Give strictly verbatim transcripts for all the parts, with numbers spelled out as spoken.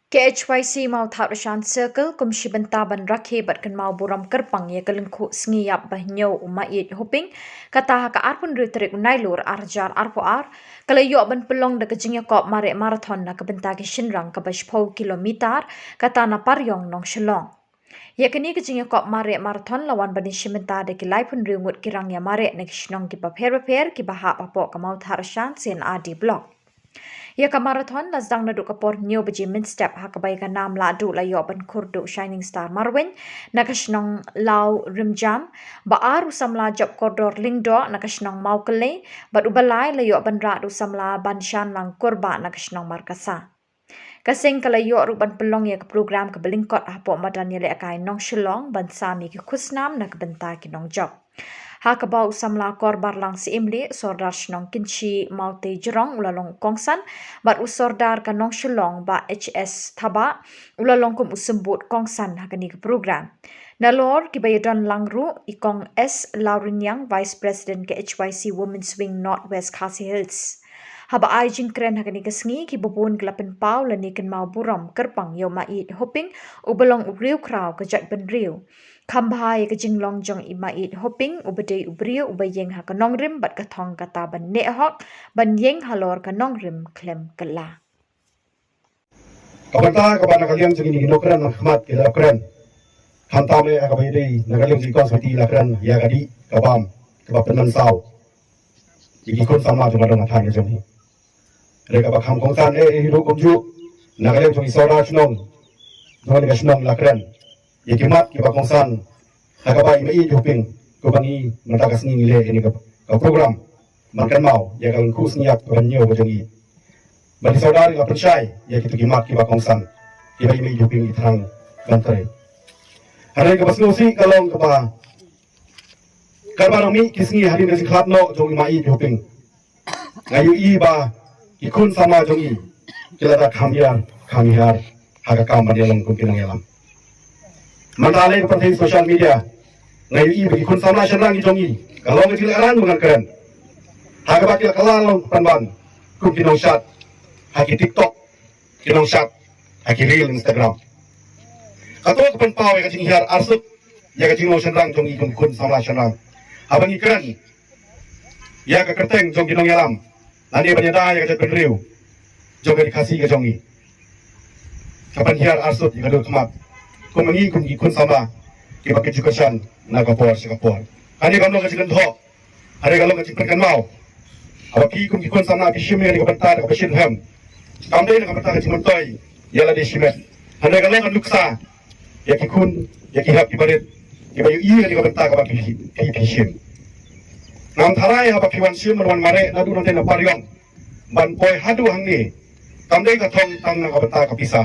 K H Y C Mawthadraishan Circle kum shi bynta ban rakhe bad kynmaw burom kyrpang ïa ka lyngkhuh sngi ïap ba hynñiew u Maieit Hoping, kata ha ka arphew hynriew tarik u Nailur ar hajar arphew ar, ka la ïoh ban pynlong da ka jingïakop mareh marathon na ka bynta ki shynrang kaba shiphew kilometer, kata na Pariong, Nongshillong. Ïa kane ka jingïakop mareh marathon la wan ban ïashim bynta da ki laiphew hynriew ngut ki rangïamareh na ki shnong kiba pher bapher kiba hap hapoh ka Mawthadraishan C and R D Block. Ïa ka marathon la sdang naduh ka por hynñiew baje mynstep, ha kaba ïa ka nam lahduh la ïoh ban khur da u Shining Star Marwein na ka shnong Lawrimjam, ba ar u samla Jop Kordor Lyngdoh na ka shnong Mawkyllei, bad uba lai la ïoh ban rah da u samla Banshanlang Kurbah na ka shnong Markasa. Ka seng ka la ïoh ruh ban pynlong ïa ka program kaba lyngkot hapoh madan ïalehkai Nongshillong ban sam ïa ki khusnam na ka bynta ki nongjop. Ha kaba u samla Korbarlang Syiemlieh, Sordar shnong Kynshi Mawtei Jrong u la long u kongsan, bad u Sordar ka Nongshillong Bah H S Thabah u la long kum u symbud kongsan ha kane ka program. Nalor kiba ïadon lang ruh i Kong S Lawriniang, Vice President K H Y C Women's Wing North West Khasi Hills. Haba ai jingkren ha kane ka sngi, kiba bun ki la pynpaw lane kynmaw burom kyrpang ïa u Maieit Hoping uba long u riewkhraw ka jaitbynriew. Kham bha ïa ka jinglong jong i Maieit Hoping uba dei u briew uba ïeng ha ka nongrim bad ka thong kata ban neh hok ban ïeng halor ka nongrim khlem kylla. Ka bynta kaba na ka liang jong ngi ki nongkren na khmat ki la kren. Khamtam eh kaba ïadei na ka liang jong ki kong sawti la kren ïa ka dih ka bam kaba pynmynsaw ïa ki khun samla jong ka dong ka thaiñ ka jong ngi. Re kaba kham kongsan eh hi ruh kumjuh na ka liang jong ki sawdong shnong jong ka shnong la kren ïa ki mat kiba kongsan ha kaba i Maieit Hoping, kaba ngi mynta ka sngi ngi leh ïa kane ka, ka program ban kynmaw ïa ka lyngkhuh sngi ïap kaba hynñiew ka jong i. Bad i sawdong i la pynshai ïa kito ki mat kiba kongsan kiba i Maieit Hoping i thrang ban trei. Hynrei kaba sngewsih ka long kaba katba nang mih ki sngi hadien ka jingkhlad noh jong i Maieit Hoping, nga ïohi ba ki khun samla jong i ki la da kham hiar kham hiar ha ka kam ban ïalong kum ki nongïalam. Mynta lei ka pyrthei social media, nga ïohi ba ki khun samla shynrang ki jong i ka long ka jinglehrain ba ngan kren, ha kaba ki la kylla long pynban kum ki nongshad ha ki TikTok, ki nongshad ha ki reel Instagram. Kato ka pynpaw ïa ka jinghiar arsut ïa ka jinglong shynrang jong i kum ki khun samla shynrang. Haba ngi kren ïa ka kyrteng jong ki nongïalam lane ban ïada ïa ka jaitbynriew jong ka ri Khasi ka jong ngi, ka pynhiar arsut ïa ka dur khmat kum ma ngi kum ki khun samla kiba kynjuh kyrshan na ka por sha ka por. Kane kam long ka jingkyndhoh, hynrei ka long ka jingpynkynmaw. Haba phi kum ki khun samla phi shim ïa kane ka bynta da kaba shitrhem, kam dei na ka bynta ka jingmyntoi ïa lade shimet, hynrei ka long ka nuksa ïa ki khun, ïa ki hep ki barit kiba ïohi ïa kane ka bynta kaba phi, phi, phi shim. Ngam tharai haba phi wan shim ban wan mareh naduh nangtei na Pariong ban poi haduh hangne, kam dei ka thong tang na ka bynta ka pisa.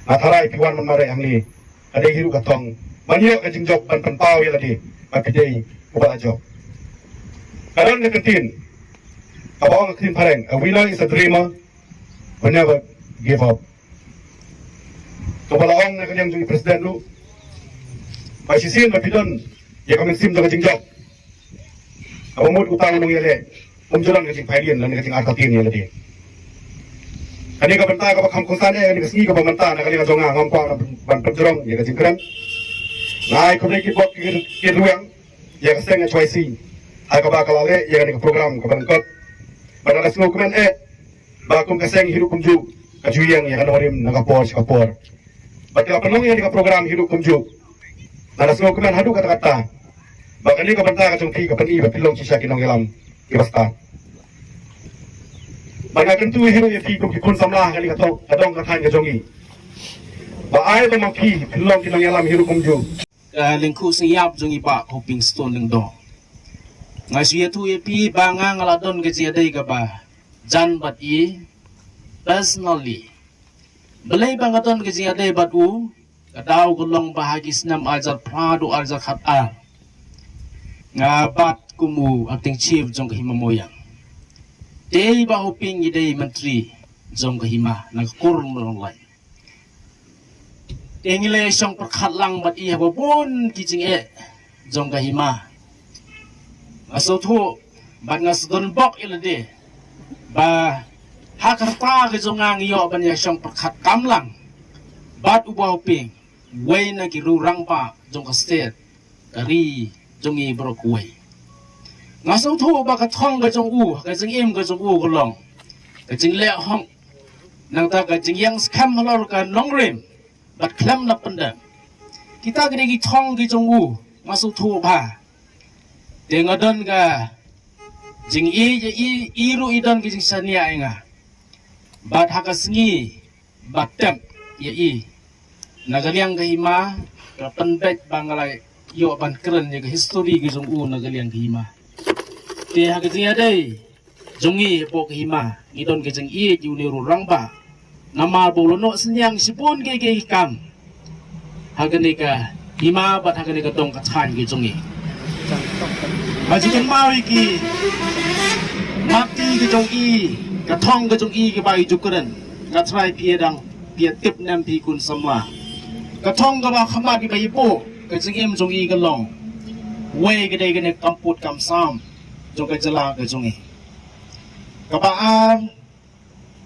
Nga tharai phi wan ban mareh hangne ka dei hi ruh ka thong ban ïoh ka jingjop ban pynpaw ïa lade ba phi dei uba la jop. Ka don ka ktien kaba ong, ka ktien phareng, "A winner is a dreamer who never give up." Kaba la ong na ka liang jong i President ruh, ba shisien ba phi don ïa ka mynsiem jong ka jingjop, kaba mut uta u nongïaleh um ju don ka jingphaidien lane ka jingartatien ïa lade. Kane ka bynta kaba kham kongsan eh, kane ka sngi kaba mynta na ka liang jong nga ngam kwah ban pynjrong ïa ka jingkren. Nga ai khublei kitbok ki, ki rwiang ïa ka seng H Y C ha kaba ka la leh ïa kane ka program kaba lyngkot. Bad nga da sngewkmen eh ba kum ka seng hi ruh kumjuh ka ju ïeng ïa ka nongrim na ka por sha ka por. Bad ka la pynlong ïa kane ka program hi ruh kumjuh, nga da sngewkmen haduh katta katta ba kane ka bynta ka jong phi ka pyni ba phi long shisha ki nongïalam kiba stad. Bad nga kyntu hi ruh ïa phi kum ki khun samla ha kane ka dong, ka dong ka thaiñ ka jong ngi, ba ai ba ma phi phin long ki nongïalam hi ruh kumjuh. Ka lyngkhuh sngi ïap jong i Bah Hoping Stone Lyngdoh. Nga shu ïathuh ïa phi ba nga, nga la don ka jingïadei kaba jan bad i personally. Balei ba nga don ka jingïadei bad u? Ka daw ka long ba ha ki snem ar hajar phra haduh ar hajar khatar nga bat kum u acting chief jong ka Hima Mawïang. Te i Bah Hoping i dei myntri jong ka Hima na ka kur Mawlynglait. Te ngi la shong pyrkhat lang bad i ha ba bun ki jingeh jong ka Hima. Nga sngewthuh bad nga sdon bok ïa lade ba Ha ka rta ka jong nga ngi ïoh ban ïa shong pyrkhat kam lang bad u Bah Hoping, uwei na ki rangbah jong ka state, ka ri jong ngi baroh kawei. Nga sngewthuh ba ka thong ka jong u, ka jingim ka jong u ka long ka jingleh hok, nangta ka jingïeng skhem halor ka nongrim bad khlem da pyndem. Kita ki dei ki thong ki jong u, nga sngewthuh bha. Te nga don ka jingïeit ïa i, i ruh i don ka jingshaniah ïa nga. Bad ha ka sngi ba tep ïa i, na ka liang ka hima, ka pynbeit ba nga la ïoh ban kren ïa ka history ka jong u na ka liang ka hima. Te ha ka jingïadei jong ngi hapoh ka hima, ngi don ka jingïeit ïa une u rangbah. Namar ba u la noh synñiang shibun kiei kiei ki kam ha kane ka hima bad ha kane ka dong ka thaiñ ka jong ngi. Ba jingkynmaw ïa ki matti ka jong i, ka thong ka jong i kaba i ju kren. Nga tharai phi dang phi tip ne em phi khun samla. Ka thong kaba khmat kaba i buh, ka jingim jong i ka long, uwei ka dei kane ka kam put kam sam jong ka jylla ka jong i. Kaba ar,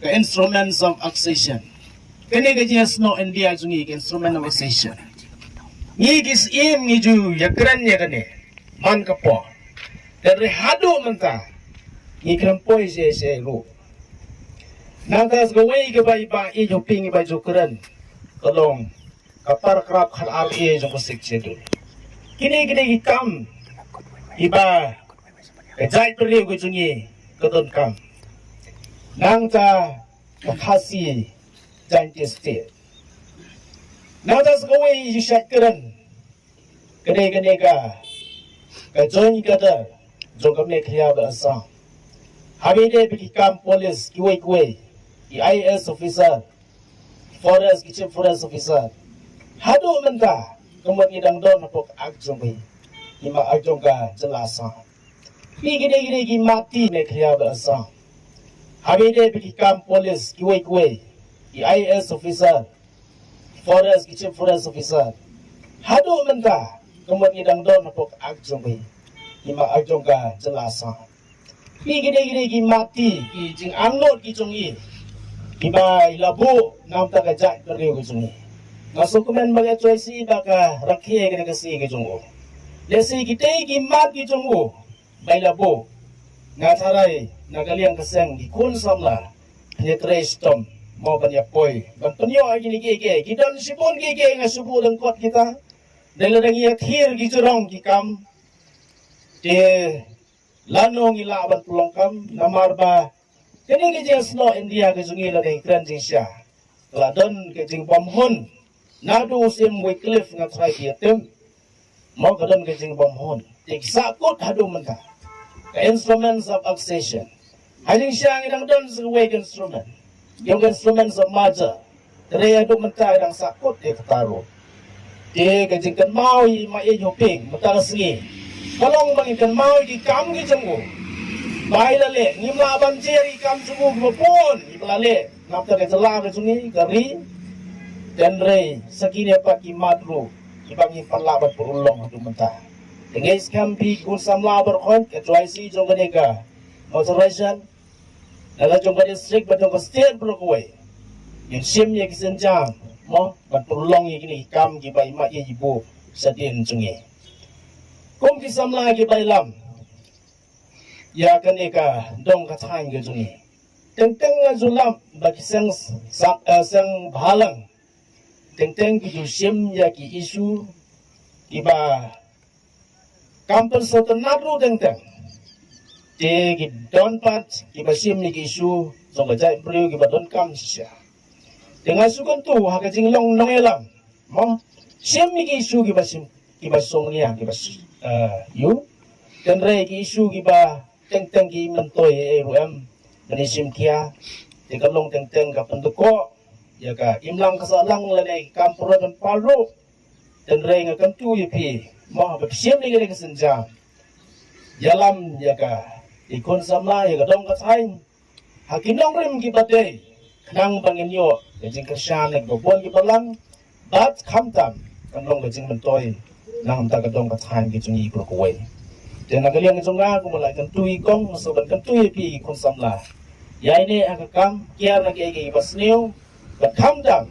ka instruments of accession. Kane ka jingïasnoh India jong ngi, ka instrument of accession. Ngi ki syiem ngi ju ïakren ïa kane man ka por. Te haduh mynta ngi khlem poi sha sha ruh. Nangta sa kawei kaba i Bah Hoping i ba ju kren, ka long ka paragraph khatar A jong ka Sixth Schedule. Kine kine ki kam i ba ka jaitbynriew ka jong ngi ka donkam. Nangta ka Khasi Jaintia State. Nangta sa kawei i ju shait kren, ka dei kane ka, ka joint cadre jong ka Meghalaya bad Assam. Haba ïadei bad ki kam police kiwei kiwei, ki I A S officer, forest, ki chief forest officer. Haduh mynta ka mut ngi dang don hapoh ka Act jong ka, hima Act jong ka jylla Assam. Ki ki dei ki dei ki matti Meghalaya bad Assam. Haba ïadei bad ki kam police kiwei kiwei, ki I A S officer, forest, ki chief forest officer. Haduh mynta ka mut ngi dang don hapoh ka Act jong ka, hima Act jong ka jylla Assam. Ki ki dei ki dei ki matti, ki jingangnud ki jong i, kiba i la buh namar ka jaitbynriew ka jong i. Nga sngewkmen ba ka H Y C ba ka rakhe kane ka sngi ka jong u. Lehse kitei ki mat ki jong u ba i la buh, nga tharai na ka liang ka seng ki khun samla phin ïatrei shitom mo ban ïa poi ban pynïoh ïa kine kiei kiei. Ki don shibun kiei kiei nga shu buh lyngkot kita. Dei lada ngi ïathir ki jrong ki kam, te lano ngi lah ban pynlong kam? Namar ba kane ka jingïasnoh India ka jong ngi, lada ngi kren jingshisha, ka la don ka jingbymhun. Naduh u Syiem Wycliffe nga tharai phi ïa tip, mo, ka don ka jingbymhun. Te ki sahkut haduh mynta, ka instruments of accession. Ha jingshisha ngi dang don sa kawei ka instrument, ïa ka instruments of merger. Te haduh mynta ngi dang sahkut ïa kata ruh. Te ka jingkynmaw i Ma Ïeid Hoping mynta ka sngi ka long ba ngin kynmaw ïa ki kam ki jong u ba i la leh. Ngim lah ban jer ïa ki kam jong u kiba bun i ba la leh na ka bynta ka jylla ka jong ngi, ka ri. Hynrei sa kine pat ki mat ruh kiba ngim pat lah ban pynurlong haduh mynta. Te nga ngeit skhem phi ki khun samla baroh, ka H Y C jong kane ka Northern Region, na la jong ka district bad jong ka state baroh kawei, ngin shim ïa ki sienjam mo ban pynurlong ïa kine ki kam kiba i Ma Ïeid i buh shadien jong ngi. Kum ki samla kiba ïalam ïa kane ka dong ka thaiñ ka jong ngi, teng teng nga ju lap ba ki seng sa, eh, seng bhalang teng teng ki ju shim ïa ki issue kiba kam pynsngewtynnat ruh teng teng. Te ki don pat kiba shim ïa ki issue jong ka jaitbynriew kiba donkam shisha. Te nga shu kyntu ha ka jinglong nongïalam mo, shim ïa ki issue kiba shim, kiba shongnia, kiba sh-, eh, ïoh. Hynrei ki issue kiba teng teng ki myntoi, eh, ruh em ban ïashim khia. Te ka long teng teng ka pynduh ïa ka imlang ka sahlang lane ka kam pynroi pynpar ruh. Hynrei nga kyntu ïa phi mo, haba phi shim ïa kane ka sienjam, ïalam ïa ka, ïa ki khun samla, ïa ka dong ka thaiñ ha ki nongrim kiba dei, khnang ba ngin ïoh ka jingkyrshan na kiba bun kiba lang. Bad khamtam kan long ka jingmyntoi na ka bynta ka dong ka thaiñ ka jong ngi baroh kawei. Te na ka liang ka jong nga, kumba la kyntu i kong, nga sngewbha ban kyntu ïa phi ki khun samla, Ïa ine ha ka kam kiar na kiei kiei kiba sniew, bad khamtam